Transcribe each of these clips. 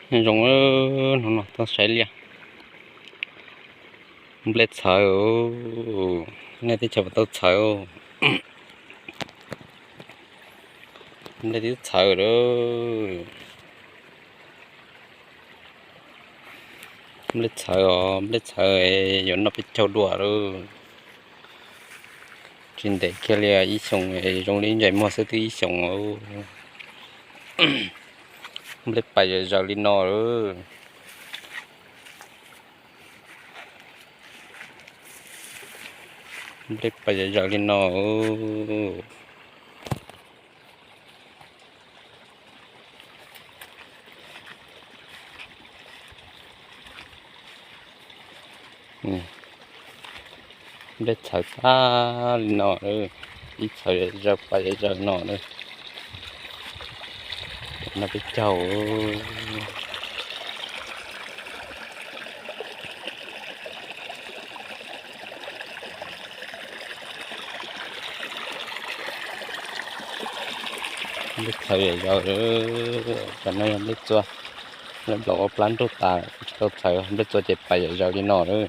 Zoo, hnub no tuaj saib liaj. Nplej txhawv, nej teb chaws puas tau txhawv? Nplej twb txhawv lawm. Nplej txhawv os, nplej txhawv, yuav noj peb caug dua lawm. Tsis ntev kiag li, ib xyoos, zoo li ntsais muag xwb twb ib xyoos. Nplej pais zom zaws li no lawm. Nplej pais zom zaws li no. Nplej txhawv tag li no, ib txhawv zaws pais zaws no na. Noj peb caug. Nplej txhawv yam zaws, cov no yog nplej txua, nplej nplaum ua plab nrug tas tsis tau txhawv, nplej txua ces pais yam zaws li no lawm.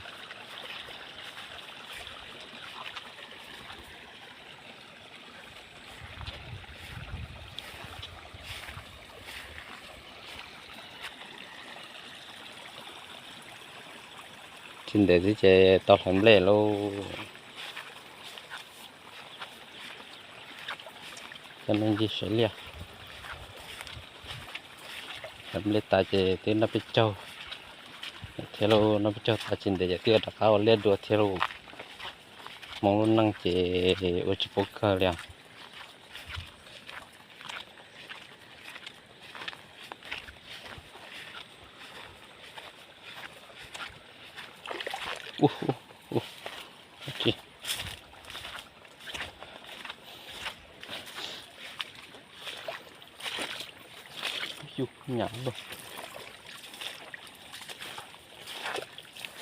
Tsis ntev xwb ces tau hlawv nplej lauj. Cov neeg ncig saib liaj, hlawv nplej tas ces twb noj peb caug thiab lauj, noj peb caug tas tsis ntev ces twb rov qab ua liaj dua thiab lauj. Hmoob lub neej ces ua tsis paub kawg li os.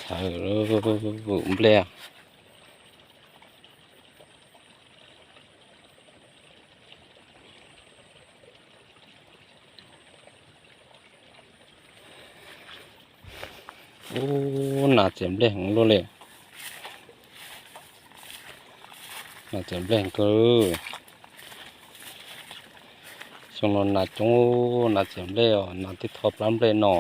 Txhawv vwm nplej. Ub, nas txias nplej heev luaj li. Nas txias nplej heev kawg. Xyoo no nas coob, nas txias nplej os, nas twb tho plab nplej no.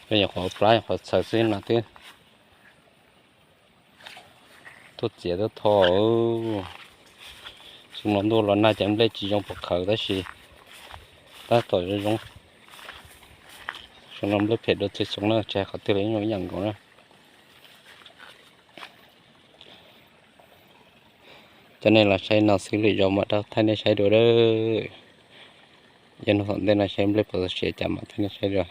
Nyuam qhuav plab nyuam qhuav txhawv xwb nas twb tuaj txias tuaj tho. Xyoo no ntuj los nag ces nplej tsis zoo pom khawv tab sis tab tom zoo zoo. Xyoo no nplej phem dua txhua xyoo na, tsis hais qhov twg los yeej zoo ib yam nkaus na. Cov nej los saib no xwb, lwm zaus mam rov thaij nej saib dua. Yog no tom ntej no saib nplej puas siav cas mam thaij nej saib dua.